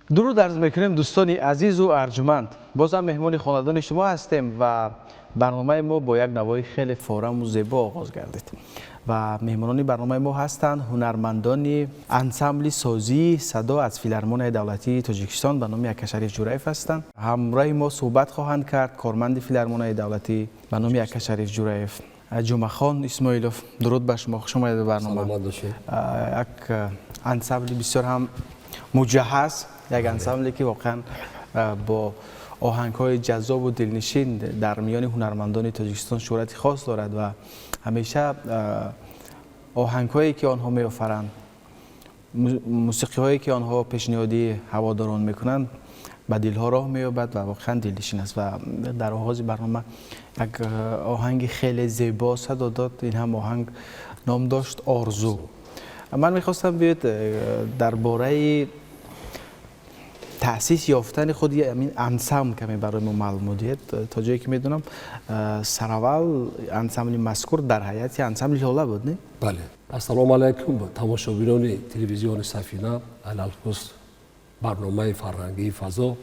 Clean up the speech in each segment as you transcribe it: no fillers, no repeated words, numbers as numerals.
Дуруд арз мекунем, дӯстони азизу арҷманд. Бозам меҳмони хонадони шумо ҳастем ва барномаи мо бо як навои хеле фораму зебо оғоз гардид. Ва меҳмонони барномаи мо ҳастанд ҳунармандони ансамбли созии садо аз Филармонияи давлатии Тоҷикистон ба номи Ака Шариф Ҷураев ҳастанд. Ҳамроҳи мо суҳбат хоҳанд кард корманди Филармонияи давлатӣ ба номи Ака Шариф Ҷураев Ҷумъахон Исмоилов. Дуруд ба шумо, хуш омадед ба барнома. Як ансамбли бисёр ҳам муҷаҳҳаз, як ансамбле, ки воқеан бо оҳангҳои ҷаззобу дилнишин дар миёни ҳунармандони Тоҷикистон шӯҳрати хос дорад ва ҳамеша оҳангҳое, ки онҳо меофаранд, мусиқиҳое, ки онҳо пешниҳоди ҳаводорон мекунанд, ба дилҳо роҳ меёбад ва воқеан дилнишин аст. Ва дар оғози барнома як оҳанги хеле зебо садо дод. Ин ҳам оҳанг ном дошт «Орзу». Ман мехостам, биёед, дар бораи таъсис ёфтани худи ҳамин ансамбл каме барои мо маълумот диҳед. То ҷое ки медонам, сараввал ансамбли мазкур дар ҳайати ансамбли «Лола» буд, не? Бале. Ассалому алайкум, тамошобинони телевизиони Сафина, алалхусус барномаи фарҳангии «Фазо».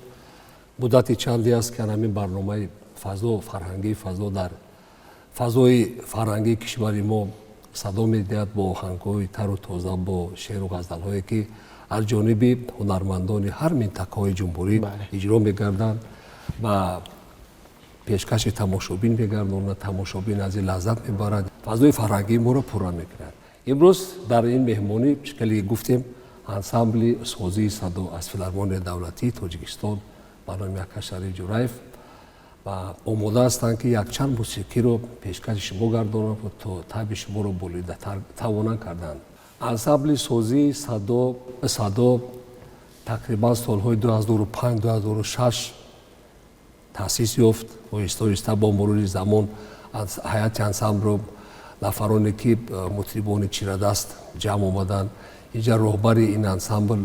Муддати чанде аст, ки ҳамин барномаи фазо, фарҳангии «Фазо» дар фазои фарҳангии кишвари мо садо медиҳад бо оҳангҳои тару тоза, бо шеъру ғазалҳое, ки аз ҷониби ҳунармандони ҳар минтақаҳои ҷумҳурӣ иҷро мегарданд ва пешкаши тамошобин мегардонанд. Тамошобин аз ин лаззат мебарад, фазои фарҳангии моро пурра мекунад. Имрӯз дар ин меҳмонӣ, шакли гуфтем, ансамбли созии садо аз Филармонияи давлатии Тоҷикистон ба номи Ака Шариф Ҷураев ва омода ҳастанд, ки якчанд мусиқиро пешкаши шумо гардонанд, то табъи шуморо болидатар тавонанд карданд. Ансамбли созии садо тақрибан солҳои 2005, 2006 таъсис ёфт. Оҳиста оҳиста бо мурури замон ҳайати ансамблро нафароне, ки мутрибони чирадаст ҷамъ омаданд. Инҷа роҳбари ин ансамбл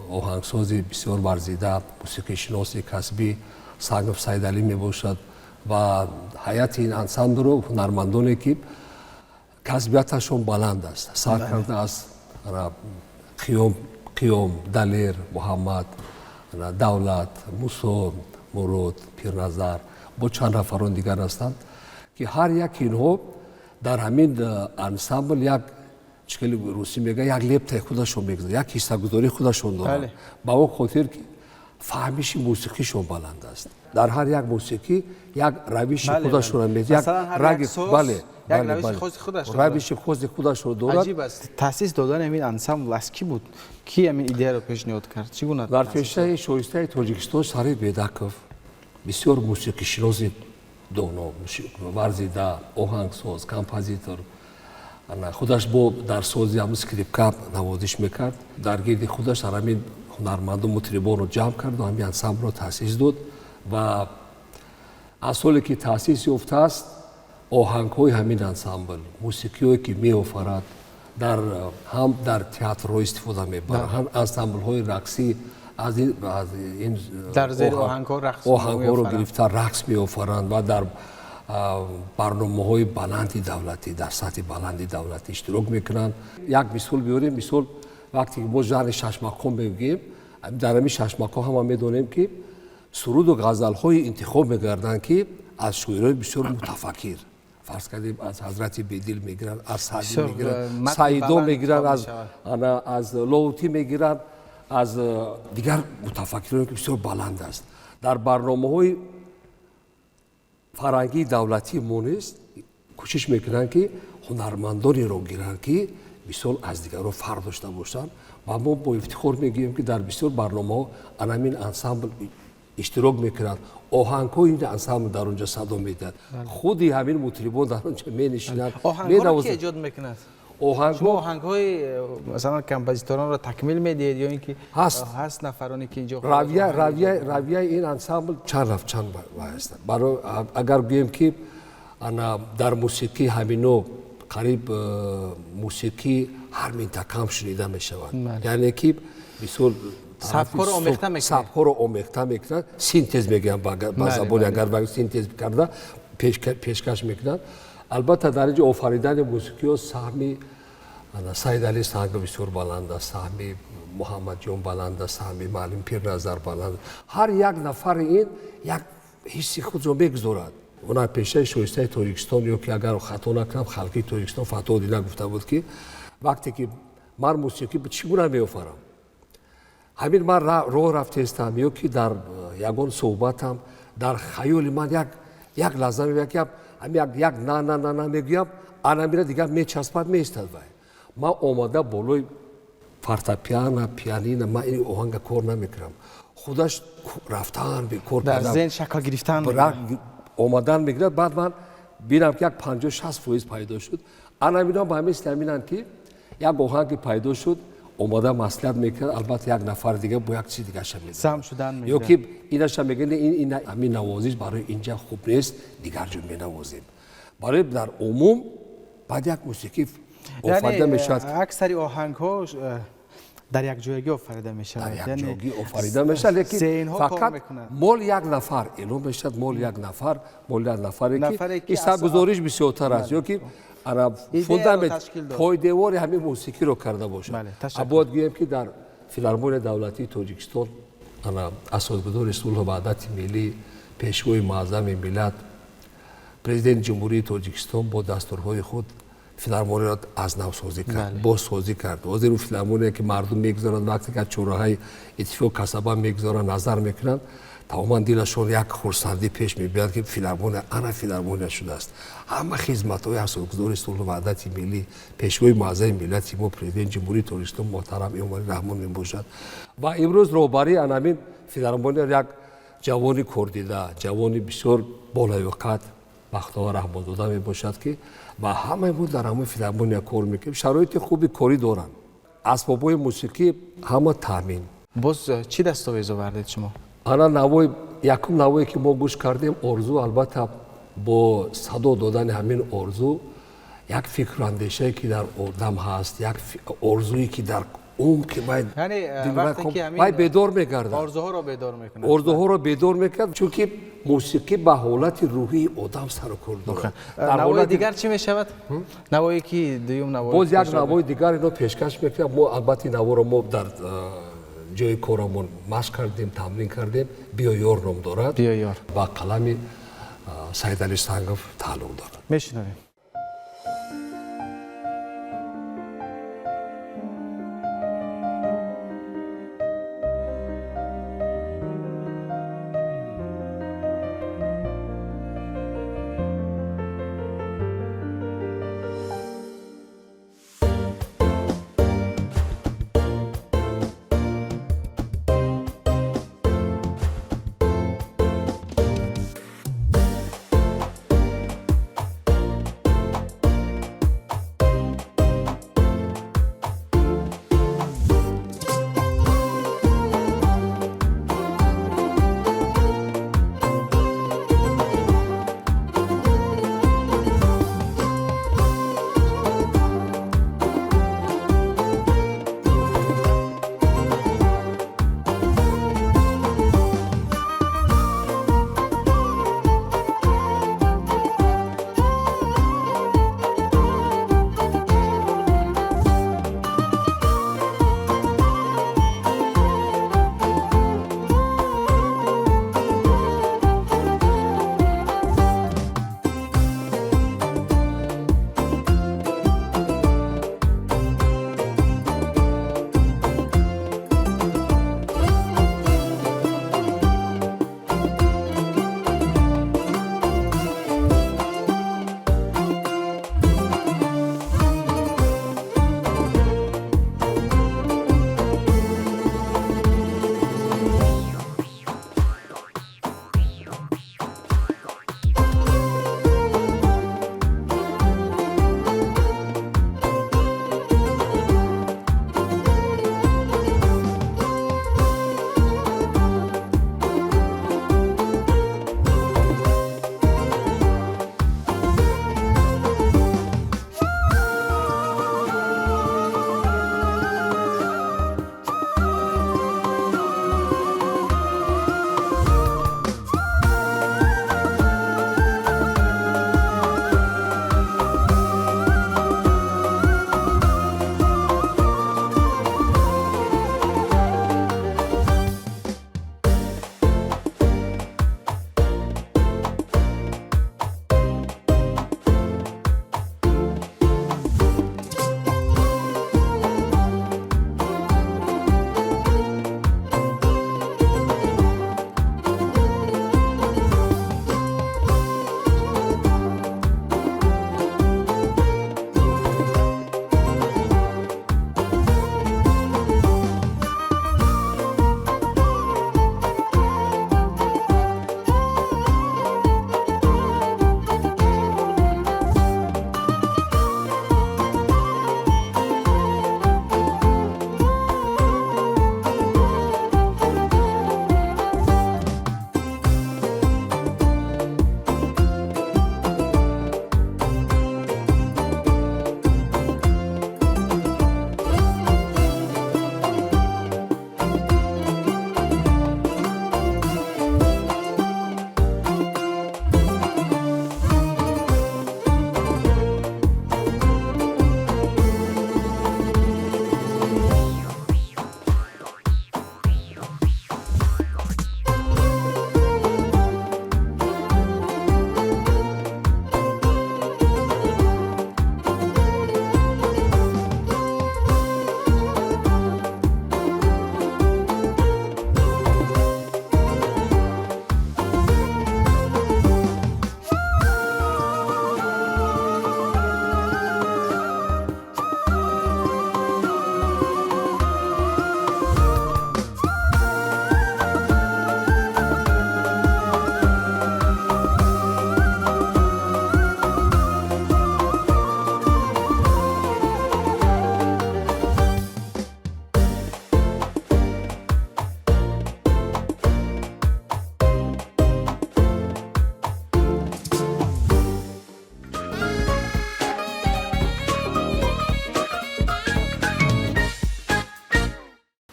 оҳангсози бисёр варзида, мусиқишиноси касбӣ Сангов Саидалӣ мебошад ва ҳайати ин ансамблро ҳунармандоне, ки касбияташон баланд аст, сар карда аз Қиём, Далер, Муҳаммад, Давлат, Мусо, Мурод, Пирназар, бо чанд нафарон дигар ҳастанд, ки ҳар яки инҳо дар ҳамин ансамбл як, чӣ хеле русӣ мега, як лептаи худашон мегузоранд, як ҳиссагузории худашон доранд, ба он хотир ки фаҳмиши мусиқишон баланд аст. Дар ҳар як мусиқӣ як равиши худашонро як раги, бале, равиши хоси худашро дорад. Таъсис додани ҳамин ансамбл аз кӣ буд? Кӣ ҳамин идеяро пешниҳод кард? Чӣ гуна? Дар пешаи шоистаи Тоҷикистон Шариф Бедаков, бисёр мусиқишиноси доно, варзида, оҳангсоз, композитор, худаш бо дар сози ҳамн скрипка навозиш мекард, дар гирди худаш дар ҳамин ҳунарманду мутрибонро ҷамъ карду ҳамин ансамблро таъсис дод. Ва аз соле ки таъсис ёфтааст, оҳангҳои ҳамин ансамбл, мусиқиҳое ки меофарад, дар ҳам дар театрҳо истифода мебарад, ҳам ансамблҳои рақсӣ аз ин оҳангҳоро гирифта рақс меофаранд ва дар барномаҳои баланди давлатӣ, дар сатҳи баланди давлатӣ иштирок мекунанд. Як мисол биёрем. Мисол, вақте ки мо жанри шашмақом мегӯем, дар ҳамин шашмақом ҳама медонем, ки суруду ғазалҳое интихоб мегарданд, ки аз шоирои бисёр мутафаккир, фарз кардем, аз ҳазрати Бедил мегиранд, аз Саъдӣ мегиранд, Саидо мегиранд, аз Лоҳутӣ мегиранд, аз дигар мутафаккироне, ки бисёр баланд аст. Дар барномаҳои фарҳангии давлатии мо низ кӯшиш мекунанд, ки ҳунармандонеро гиранд, ки бисёр аз дигарон фарқ дошта бошанд. Ва мо бо ифтихор мегӯем, ки дар бисёр барномаҳо анамин ансамбл иштирок мекунанд, оҳангҳои ин ансамбл дар он ҷо садо медиҳад, худи ҳамин мутрибон дар он ҷо менишинанд. Эҷод мекунад? Шумо оҳангҳои, масалан, композиторонро такмил медиҳед ё ин ки ҳаст. Ҳаст нафароне, ки инҷо Равияи ин ансамбл чанд рафт, чанд ҳастанд. Барои агар гӯем, ки ана дар мусиқӣ ҳамино қариб мусиқӣ ҳар минтақаам шунида мешавад, яъне ки бисёр сабкҳоро омехта мекунад. Сабкҳоро омехта мекунад, синтез мегӯям ба забони, агар синтез карда пешкаш мекунанд. Албатта, дар инҷо офаридани мусиқиҳо саҳми Саидали Сангов бисёр баланд аст, саҳми Муҳаммадҷон баланда, саҳми муаллим Пирназар баланд. Ҳар як нафари ин як ҳисси худро мегузорад. Ҳунарпешаи шоистаи Тоҷикистон, ё ки агар хато накунам, халқии Тоҷикистон Фатҳ Одина гуфта буд, ки вақте ки ман мусиқӣ чӣ гуна меофарам, ҳамин ман роҳ рафтаистам ё ки дар ягон суҳбатам, дар хаёли ман як лаҳза меояд, ки як на на на на мегӯям, анамира дигар мечаспад, меистад. Вай ман омада болои фортепиано, пианино, ман ин оҳанга кор намекунам, худаш рафтан кор дар зеҳн шакл гирифтан омадан мегирад. Баъд ман бинам, ки як 50-60% пайдо шуд. Ана минам ба мисли ҳаминанд, ки як оҳанге пайдо шуд, омода маслиҳат мекунад. Албатта, як нафар дига бо як чизи дигаша зам шудан. Ё ки инаша мегӯяд, ин ҳамин навозиш барои инҷа хуб нест, дигар ҷо менавозем. Барои дар умум баъд як мусиқӣ офарида мешавад. Аксари оҳангҳо дар якҷоягӣ офарида мешавад. Дар якҷоягӣ офарида мешавад, лекин фақат мол як нафар эълон мешавад, мол як нафар, мол як нафаре ки ҳиссагузориш бисёртар аст, ё ки ана фундамент, пойдевори ҳамин мусиқиро карда бошад. Бояд гӯем, ки дар Филармонияи давлатии Тоҷикистон ана асосгузори сулҳу ваҳдати миллӣ, пешвои муаззами миллат, Президенти Ҷумҳурии Тоҷикистон бо дастурҳои худ филармонияро аз навсозӣ кард, бозсозӣ кард. Ҳозир филармония, ки мардум мегузоранд, вақте ки аз чорраҳаи Иттифоқ касаба мегузоранд, назар мекунанд, тамоман дилашон як хурсандӣ пеш мебиёяд, ки филармония ана филармония шудааст. Ҳама хизматҳои асосгузори сулҳу ваҳдати миллӣ, пешвои муаззами миллати мо, Президенти Ҷумҳурии Тоҷикистон муҳтарам Эмомалӣ Раҳмон мебошад. Ва имрӯз роҳбарии анамин филармония як ҷавони кордида, ҷавони бисёр болаёқат, Бахтовар Раҳмонзода мебошад, ки ва ҳамаи мо дар ҳамаи филармония кор мекунем. Шароити хуби корӣ доранд, асбобҳои мусиқӣ ҳама таъмин. Боз чӣ дастовез овардед шумо? Ана навои якум, навое ки мо гӯш кардем, «Орзу». Албатта, бо садо додани ҳамин орзу як фикру андешае, ки дар одам ҳаст, як орзуе, ки дар умқи вай бедор мегардад. Орзуҳоро бедор мекунад. Орзуҳоро бедор мекунад, чунки мусиқӣ ба ҳолати рӯҳии одам сару кор дорад. Навои дигар чӣ мешавад? Навое ки дуюм наво. Боз як навои дигар ино пешкаш мекунад. Мо албатта наворо мо дар ҷои корамон машқ кардем, тамрин кардем. «Биё ёр» ном дорад. «Биё ёр». Ба қалами Саидали Сангов тааллуқ дорад. Мешунавем.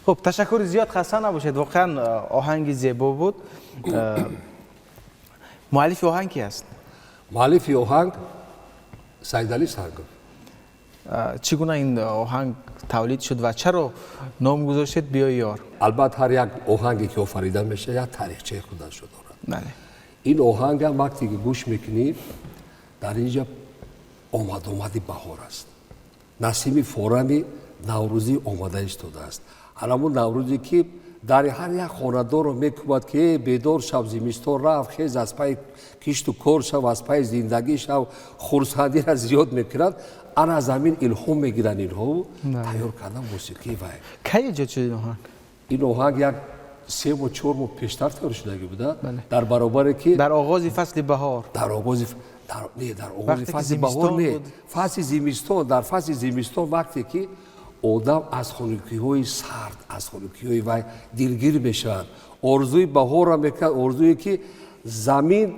Хуб, ташаккури зиёд, хаста набошед, воқеан оҳанги зебо буд. Муаллифи оҳанг ки аст? Муаллифи оҳанг Саидалӣ Сангов. Чӣ гуна ин оҳанг тавлид шуд ва чаро ном гузоштед «Биё, ёр»? Албатта, ҳар як оҳанге ки офарида мешавад, як таърихчаи худашро дорад. Ин оҳангам вақте ки гӯш мекунӣ, дар инҷа омад-омади баҳор аст, насими форами наврӯзӣ омада истодааст. Ҳамун наврӯзе ки дар ҳар як хонадорро мекӯбад, ки э бедор шав, зимистон рафт, хез, аз пайи кишту кор шав, аз пайи зиндагӣ шав, хурсандиро зиёд мекунад. Ана аз ҳамин илҳом мегиранд инҳо, тайёр кардан мусиқӣ вай. Кай эҷод шуд ин оҳанг? Ин оҳанг як 3 моҳ, 4 моҳ пештар тайёр шудагӣ буда, дар баробаре ки Дар оғози фасли баҳор. Дар оғози, не, дар оғози фасли баҳор не, фасли зимистон. Дар фасли зимистон, вақте ки одам аз хунукиҳои сард, аз хунукиҳои вай дилгир мешавад, орзуи баҳорро мекунад, орзуе ки замин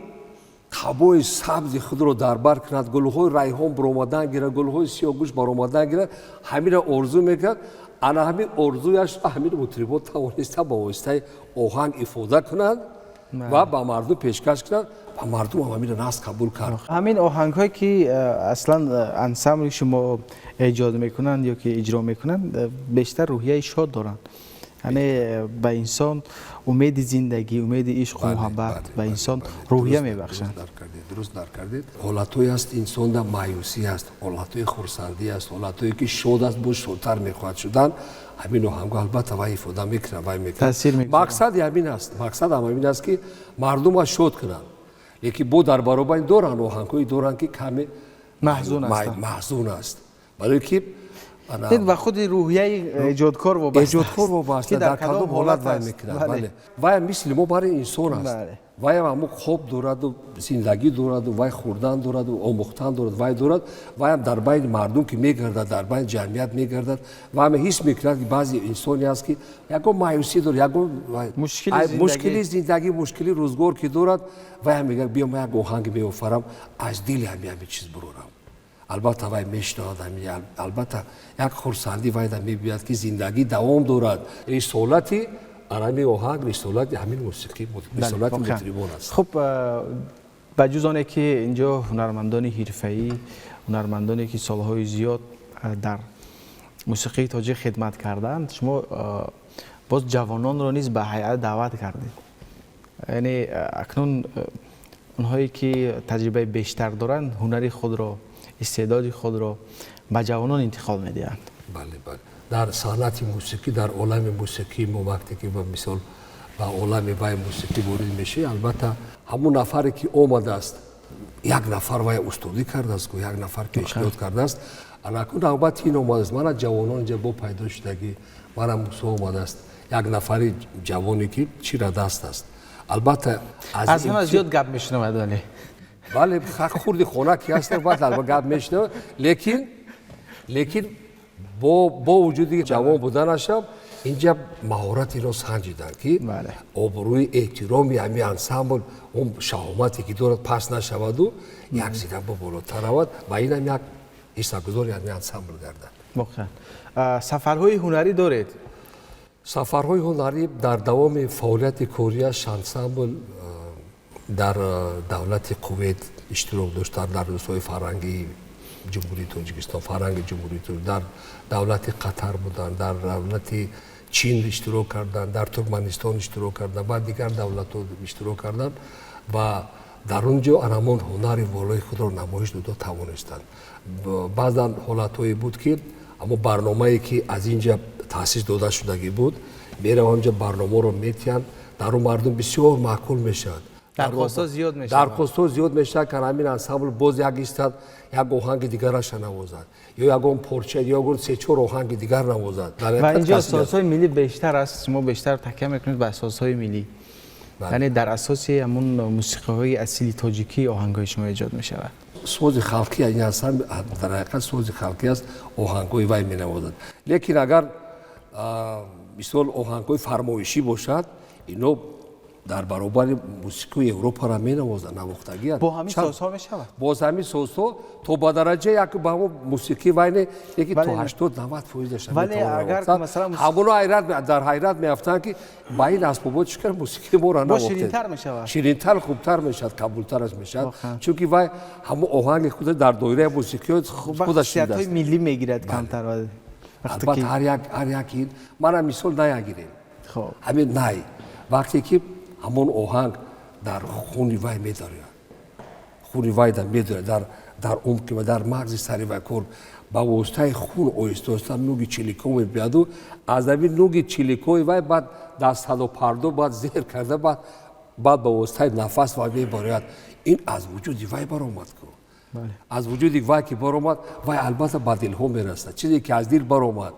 қабои сабзи худро дар бар кунад, гулҳои райҳон баромадан гирад, гулҳои сиёҳгӯш баромадан гирад, ҳаминро орзу мекунад. Ана ҳамин орзуяш ҳамин мутрибо тавониста ба воситаи оҳанг ифода кунад ва ба мардум пешкаш кунад ва мардум ҳам ҳаминро наст қабул кард. Ҳамин оҳангҳое ки аслан ансамбли шумо эҷод мекунанд ё ки иҷро мекунанд, бештар рӯҳияи шод доранд, яъне ба инсон умеди зиндагӣ, умеди ишқу муҳаббат, ба инсон рӯҳия мебахшанд. Дуруст дарк кардед. Ҳолатҳое аст, инсонда маъюсӣ аст, ҳолатҳои хурсандӣ аст, ҳолатҳое ки шод аст, боз шодтар мехоҳад шудан. Ҳамин оҳанго албатта вай ифода мекунад, вай мекунад. Мақсади ҳамин аст, мақсад ҳам ҳамин аст, ки мардумро шод кунанд, лекин бо дар баробари доранд оҳангҳое доранд, ки каме маҳзун аст, барое ки Ин ба худи рӯҳияи эҷодкор вобаста. Эҷодкор вобаста, дар кадом ҳолат вай мекунад. Бале, вай мисли мо бари инсон аст, вай ҳамун хоб дораду, зиндагӣ дораду, вай хӯрдан дораду, омӯхтан дорад, вай дорад. Вайам дар байни мардум ки мегардад, дар байни ҷамъият мегардад, ва ҳама ҳис мекунад, ки баъзе инсоне аст, ки ягон маъюсӣ дорад, ягон мушкили зиндагӣ, мушкили рӯзгор ки дорад, вайам мегӯяд: «Биё, ман як оҳанг меофарам, аз дили ҳами чиз бурорам». Албатта, вай мешунавад, албатта, як хурсандӣ вайда мебиёяд, ки зиндагӣ давом дорад. Рисолати ҳамин оҳанг, рисолати ҳамин мусиқӣ, рисолати мутрибон аст. Хуб, ба ҷуз оне ки инҷо ҳунармандони ҳирфаӣ, ҳунармандоне ки солҳои зиёд дар мусиқии тоҷик хидмат карданд, шумо боз ҷавононро низ ба ҳайат даъват кардед. Яъне акнун онҳое ки таҷрибаи бештар доранд, ҳунари худро, истеъдоди худро ба ҷавонон интиқол медиҳанд. Бале, дар санъати мусиқӣ, дар олами мусиқӣ мо вақте ки ба мисол ба олами вай мусиқӣ ворид мешавӣ, албатта, ҳамун нафаре ки омадааст, як нафар вай устодӣ кардааст, ку як нафар пешниҳод кардааст. Анакун навбати ин омадааст. Мана ҷавонон инҷа бо пайдо шудагӣ, мана Мусо омадааст, як нафари ҷавоне ки чира даст аст, албатта. Аз ҳама зиёд гап мешунавад, вале. Бале, хурди хона ки ҳаст, баъд алба гап мешунавад, лекин бо вуҷуди ҷавон буданашам инҷа маҳорат ино санҷиданд, ки обрӯи эҳтироми ҳамин ансамбл, он шаҳомате ки дорад, паст нашаваду як зина бо болотар равад ва инам як ҳиссагузори ҳамин ансамбл гардад. Воқеан, сафарҳои ҳунарӣ доред? Сафарҳои ҳунарӣ дар давоми фаъолияти кориаш ансамбл дар давлати Кувейт иштирок доштанд дар рӯзҳои фарҳангии Ҷумҳурии Тоҷикистон, фарҳанги Ҷумҳурии Тоҷикистон, дар давлати Қатар буданд, дар давлати Чин иштирок карданд, дар Туркманистон иштирок карданд ва дигар давлатҳо иштирок карданд ва дар он ҷо анамон ҳунари волои худро намоиш дода тавонистанд. Баъзан ҳолатҳое буд, ки аммо барномае ки аз ин ҷа таъсис дода шудагӣ буд, мераванд ҷа, барномаро метиҳанд, дар он мардум бисёр маъқул мешавад. Дархостҳо зиёд мешавад. Дархостҳо зиёд мешавад, ки ҳамин ансамбл боз як истад, як оҳанги дигараша навозад ё ягон порча, ё ягон се-чор оҳанги дигар навозад. Ва инҷо созҳои миллӣ бештар аст, шумо бештар такя мекунед ба созҳои миллӣ, яъне дар асоси ҳамун мусиқиҳои асили тоҷикӣ оҳангҳои шумо эҷод мешавад. Сози халқӣ, ин ансамбл дар ҳақиқат сози халқӣ аст, оҳангҳои вай менавозад. Лекин агар мисол оҳангҳои фармоишӣ бошад, ино Дар баробари мусиқии Европаро менавозад, навохтагианд. Бо ҳамин созҳо мешавад? Боз ҳамин созҳо то ба дараҷа як ба ҳамон мусиқӣ вайне, яки то 80-90%-аша. Вале агар масалан ҳамоно ҳайрат дар ҳайрат меафтанд, ки ба ин асбобҳо чӣ кар мусиқии моро навохтед. Ширинтар мешавад. Ширинтар, хубтар мешавад, қабултараш мешавад, чунки вай ҳамон оҳанги худа дар доираи мусиқии худаш хусусиятҳои миллӣ мегирад камтар. Албатта, ҳар як ин мана мисол наягирем, ҳамин най вақте ки ҳамон оҳанг дар хуни вай медарояд, хуни вай медарояд дар умқи ва дар мағзи сари вай кор ба воситаи хун оҳиста оҳиста нуги чилико мебиёду аз ҳамин нуги чиликои вай баъд дар садопардо баъд зер карда баъд ба воситаи нафас вай мебарояд. Ин аз вуҷуди вай баромад ку, аз вуҷуди вай ки баромад, вай албатта ба дилҳо мерасад. Чизе ки аз дил баромад,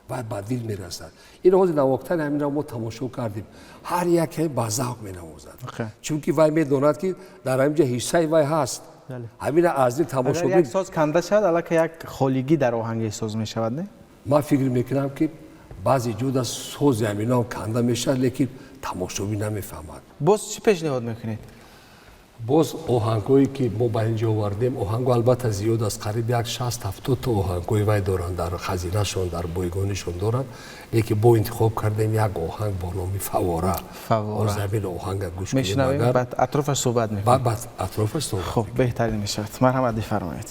вай ба дил мерасад. Ин ҳозир навохтани ҳаминро мо тамошо кардем, ҳар яке ба завқ менавозад, чунки вай медонад, ки дар ҳамин ҷо ҳиссаи вай ҳаст. Ҳамина аз дил тамошобин. Як соз канда шавад, аллакай як холигӣ дар оҳанг эҳсос мешавад, не? Ман фикр мекунам, ки баъзе ҷода сози ҳаминоам канда мешавад, лекин тамошобин намефаҳмад. Боз чӣ пешниҳод мекунед? Боз оҳангҳое ки мо ба ин ҷо овардем, оҳангҳо албатта зиёд аст, қариб як 60-70 то оҳангҳои вай доранд дар хазинашон, дар бойгонишон доранд, лекин бо интихоб кардем як оҳанг бо номи Фавора. Фавора. Ҳамин оҳанга гӯш мешунавем, баъд атрофаш суҳбат мекунем. Баъд атрофаш суҳбат. Хуб, беҳтарин мешавад, марҳамат, бифармоед.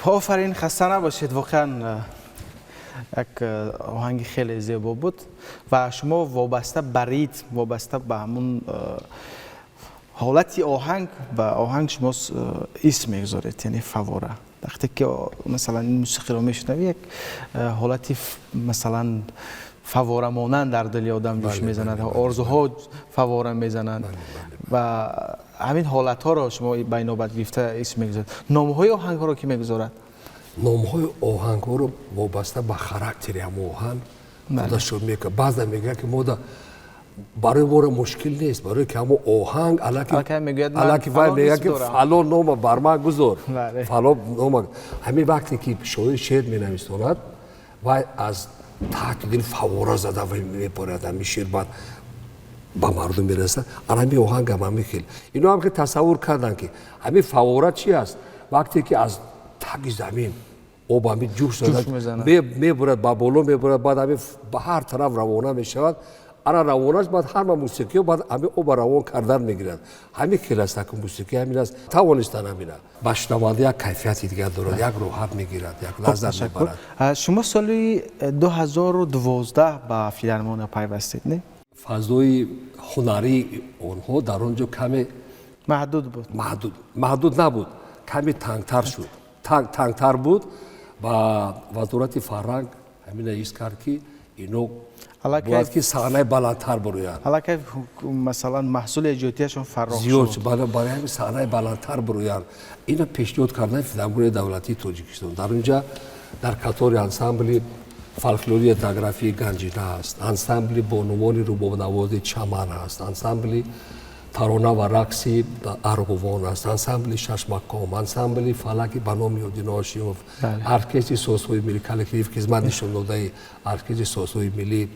Офарин, хаста набошед. Воқеан як оҳанги хеле зебо буд ва шумо вобаста ба ритм, вобаста ба ҳамун ҳолати оҳанг, ба оҳанг шумо исм мегузоред, яъне фавора. Вақте ки, масалан, ин мусиқиро мешунавӣ, як ҳолати, масалан, фаворамонанд дар дили одам ҷӯш мезанад, орзуҳо фавора мезананд ва ҳамин ҳолатҳоро шумо ба инобат гирифта исм мегузоред. Номҳои оҳангҳоро ки мегузорад? Номҳои оҳангҳоро вобаста ба характери ҳамон оҳанг худашро мекунад. Баъзан мегӯяд, ки мода барои моро мушкил нест, барое ки ҳамон оҳанг аллакай вай мегӯяд, ки фалон нома бар ман гузор, фалон нома. Ҳамин вақте ки шоир шеър менависонад, вай аз таҳти дил фавора зада мепорад, ҳамин шеър баъд ба мардум мерасад. Ана ҳамин оҳангам ҳамин хел. Ино ҳам ки тасаввур карданд, ки ҳамин фавора чи аст? Вақте ки аз таги замин об ҳамин ҷӯш зада мебурад, ба боло мебурад, баъд ҳамин ба ҳар тараф равона мешавад. Ана равонаш, баъд ҳама мусиқиҳо баъд ҳамин оба равон кардан мегирад. Ҳамин хел аст, аку мусиқӣ ҳамин аст. Тавонистан ҳамина ба шунаванда як кайфияти дигар дорад, як роҳат мегирад, як лаззат мебарад. Шумо соли 2012 ба филармония пайвастед, не? Фазои ҳунарии онҳо дар он ҷо каме маҳдуд буд. Маҳдуд набуд, каме тангтар шуд, тангтар буд ва Вазорати фарҳанг ҳамина ҳис кард, ки ино бояд ки саҳнаи баландтар бироянд. Аллакай, масалан, маҳсули эҷодияшон фарох зиёд шуд, барои ҳамин саҳнаи баландтар бироянд. Ина пешниҳод кардани Филармонияи давлатии Тоҷикистон. Дар онҷа дар қатори ансамбли фолклории этнографии Ганҷина аст, ансамбли бонувони рубобнавози Чаман аст, ансамбли тарона ва рақси Арғувон аст, ансамбли Шашмақом, ансамбли фалаки ба номи Одино Ҳошимов, оркестри созҳои миллӣ, коллектив хизмат нишондодаи оркестри созҳои миллӣ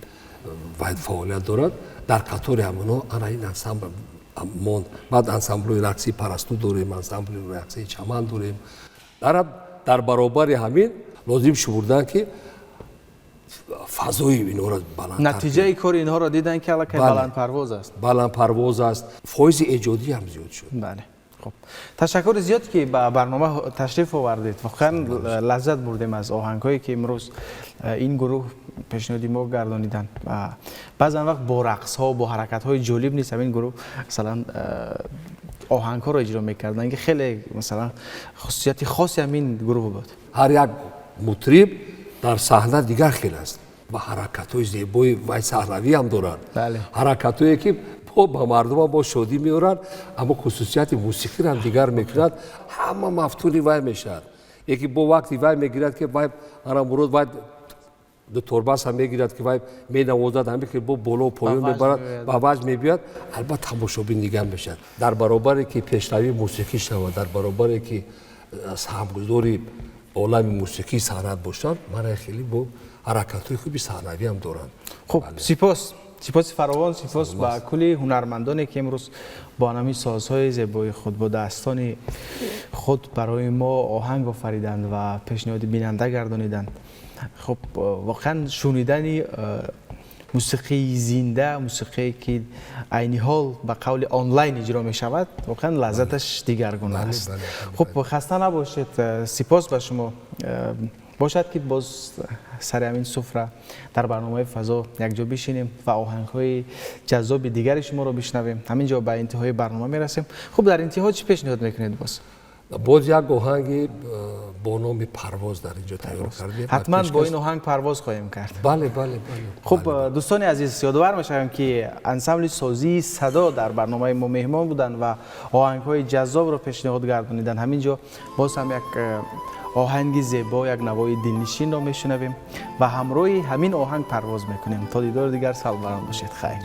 фаъолият дорад. Дар қатори ҳамоно ана ин ансамбл монд. Баъд ансамблҳои рақсии Парасту дорем, ансамбли рақсии Чаман дорем. Дар баробари ҳамин лозим шумурдан, ки фазои инҳоро баланд. Натиҷаи кори инҳоро дидан, ки аллакай баландпарвоз аст. Баландпарвоз аст, фоизи эҷодӣ ҳам зиёд шуд. Бале, хуб, ташаккури зиёд, ки ба барнома ташриф овардед. Воқеан лаззат бурдем аз оҳангҳое, ки имрӯз ин гурӯҳ пешниҳоди мо гардониданд. Баъзан вақт бо рақсҳо, бо ҳаракатҳои ҷолиб низ ҳамин гурӯҳ, масалан, оҳангҳоро иҷро мекарданд, ки хеле, масалан, хусусияти хоси ҳамин гурӯҳ буд. Ҳар як мутриб дар саҳна дигар хел аст ва ҳаракатҳои зебои вай саҳнавӣ ҳам доранд, ҳаракатҳое, ки ба мардумам бо шодӣ меоранд, аммо хусусияти мусиқиро ҳам дигар мекунад. Ҳама мафтуни вай мешавад. Яке бо вақти вай мегирад, ки вай ана Мурод вай дуторбасам мегирад, ки вай менавозад, ҳамин ки бо боло поён мебарад, ба ваҷд мебиёяд, албатта тамошобин дигар мешавад. Дар баробаре ки пешравии мусиқӣ шавад, дар баробаре ки саҳмгузори олами мусиқии санъат бошанд, мана хеле бо ҳаракатҳои хуби саҳнавӣ ҳам доранд. Хуб, сипос, сипоси фаровон, сипос ба кулли ҳунармандоне, ки имрӯз бо ҳамин созҳои зебои худ, бо дастони худ барои мо оҳанг офариданд ва пешниҳоди бинанда гардониданд. Хуб, воқеан шунидани мусиқии зинда, мусиқие, ки айни ҳол ба қавли онлайн иҷро мешавад, воқеан лаззаташ дигаргуна аст. Хуб, хаста набошед, сипос ба шумо. Бошад, ки боз сари ҳамин суфра дар барномаи Фазо якҷо бишинем ва оҳангҳои ҷаззоби дигари шуморо бишнавем. Ҳамин ҷо ба интиҳои барнома мерасем. Хуб, дар интиҳо чӣ пешниҳод мекунед боз? Боз як оҳанги бо номи Парвоз дар инҷо тайёр кардем. Ҳатман бо ин оҳанг парвоз хоҳем кард. Бале, бале, бале. Хуб, дӯстони азиз, ёдовар мешавем, ки ансамбли созии Садо дар барномаи мо меҳмон буданд ва оҳангҳои ҷаззобро пешниҳод гардониданд. Ҳамин ҷо боз ҳам як оҳанги зебо, як навои дилнишинро мешунавем ва ҳамроҳи ҳамин оҳанг парвоз мекунем. То дидори дигар, саломат бошед, хайр.